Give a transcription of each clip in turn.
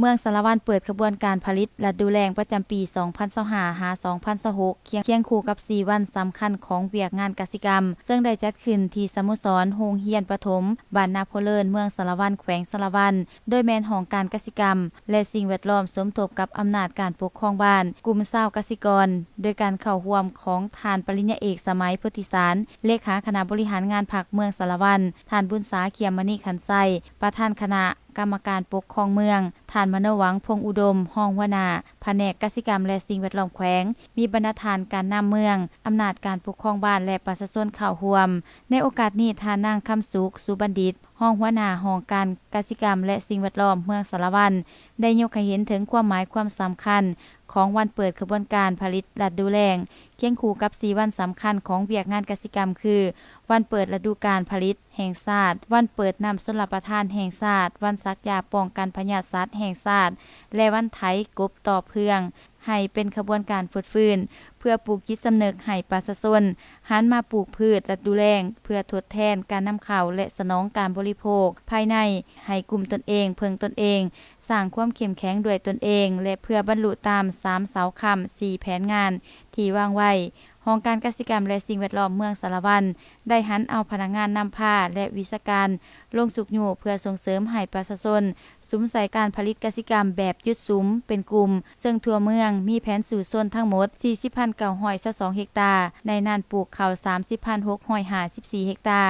ເມືອງສາລະວັນເປີດຂະບວນການຜະລິດລະດູແລ້ງປະຈຳປີສອງພັນຊາວຫ້າ ຫາ ສອງພັນຊາວຫົກ ຄຽງ ຄຽງຄູ່ກັບສີ່ວັນສຳຄັນຂອງວຽກງານກະສິກຳ ເຊິ່ງໄດ້ຈັດຂຶ້ນທີ່ສະໂມສອນໂຮງຮຽນປະຖົມບ້ານນາໂພເລີນ ເມືອງສາລະວັນ ແຂວງສາລະວັນ ໂດຍແມ່ນຫ້ອງການກະສິກຳ ແລະ ສິ່ງແວດລ້ອມສົມທົບກັບອຳນາດການປົກຄອງບ້ານ, ກຸ່ມຊາວກະສິກອນ ໂດຍການເຂົ້າຮ່ວມຂອງທ່ານປະລິນຍາເອກ ສະໄໝ ໂພທິສານ ເລຂາຄະນະບໍລິຫານງານພັກເມືອງສາລະວັນ, ທ່ານບຸນສາ ເຂຍມມະນີຂັນໄຊ ປະທານຄະນະ ກຳມະການປົກຄອງເມືອງ, ທ່ານ ມະໂນວັງ ພົງອຸດົມ ຮອງຫົວໜ້າພະແນກກະສິກຳ ແລະ ສິ່ງແວດລ້ອມແຂວງ, ມີບັນດາທ່ານການນຳເມືອງ, ອຳນາດການປົກຄອງບ້ານ ແລະ ປະຊາຊົນເຂົ້າຮ່ວມ. ໃນໂອກາດນີ້, ທ່ານນາງ ຄຳສຸກ ສຸບັນດິດ ຮອງຫົວໜ້າຫ້ອງການກະສິກຳ ແລະ ສິ່ງແວດລ້ອມເມືອງສາລະວັນ ໄດ້ຍົກໃຫ້ເຫັນເຖິງຄວາມໝາຍຄວາມສຳຄັນຂອງວັນເປີດຂະບວນການຜະລິດລະດູແລ້ງ ຄຽງຄູ່ກັບສີ່ວັນສຳຄັນຂອງວຽກງານກະສິກຳ ຄື ວັນເປີດລະດູການຜະລິດແຫ່ງຊາດ, ວັນເປີດນ້ຳຊົນລະປະທານແຫ່ງຊາດ, ວັນສັກຢາປ້ອງກັນພະຍາດສັດແຫ່ງຊາດ ແລະ ວັນໄຖກົບຕອບເຮືອງ ໃຫ້ເປັນຂະບວນການຟົດຟື້ນ ເພື່ອປູກຈິດສຳນຶກໃຫ້ປະຊາຊົນຫັນມາປູກພືດລະດູແລ້ງ ເພື່ອທົດແທນການນຳເຂົ້າ ແລະ ສະໜອງການບໍລິໂພກພາຍໃນ ໃຫ້ກຸ້ມຕົນເອງ, ເພິ່ງຕົນເອງ, ສ້າງຄວາມເຂັ້ມແຂງດ້ວຍຕົນເອງ ແລະ ເພື່ອບັນລຸຕາມສາມເສົາຄ້ຳ ສີ່ແຜນງານທີ່ວາງໄວ້. ຫ້ອງການກະສິກຳ ແລະ ສິ່ງແວດລ້ອມເມືອງສາລະວັນ ໄດ້ຫັນເອົາພະນັກງານນຳພາ ແລະ ວິຊາການລົງຊຸກຍູ້ເພື່ອສົ່ງເສີມໃຫ້ປະຊາຊົນສຸມໃສ່ການຜະລິດກະສິກຳແບບຈຸດສຸມເປັນກຸ່ມ, ເຊິ່ງທົ່ວເມືອງມີແຜນສູ້ຊົນທັງໝົດສີ່ສິບພັນເກົ້າຮ້ອຍຊາວສອງເຮັກຕາ, ໃນນັ້ນປູກເຂົ້າສາມສິບພັນຫົກຮ້ອຍຫ້າສິບສີ່ເຮັກຕາ,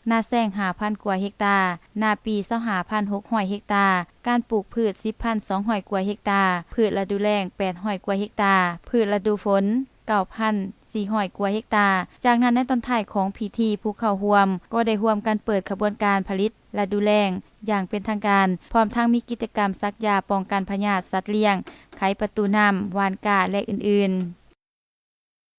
ນາແຊງຫ້າພັນກວ່າເຮັກຕາ, ນາປີຊາວຫ້າພັນຫົກຮ້ອຍເຮັກຕາ, ການປູກພືດສິບພັນສອງຮ້ອຍກວ່າເຮັກຕາ, ພືດລະດູແລ້ງແປດຮ້ອຍກວ່າເຮັກຕາ, ພືດລະດູຝົນ ເກົ້າພັນສີ່ຮ້ອຍກວ່າເຮັກຕາ. ຈາກນັ້ນໃນຕອນທ້າຍຂອງພິທີ, ຜູ້ເຂົ້າຮ່ວມກໍໄດ້ຮ່ວມກັນເປີດຂະບວນການຜະລິດລະດູແລ້ງຢ່າງເປັນທາງການ, ພ້ອມທັງມີກິດຈະກຳສັກຢາປ້ອງກັນພະຍາດສັດລ້ຽງ, ໄຂປະຕູນ້ຳ, ຫວ່ານກ້າ ແລະ ອື່ນໆ.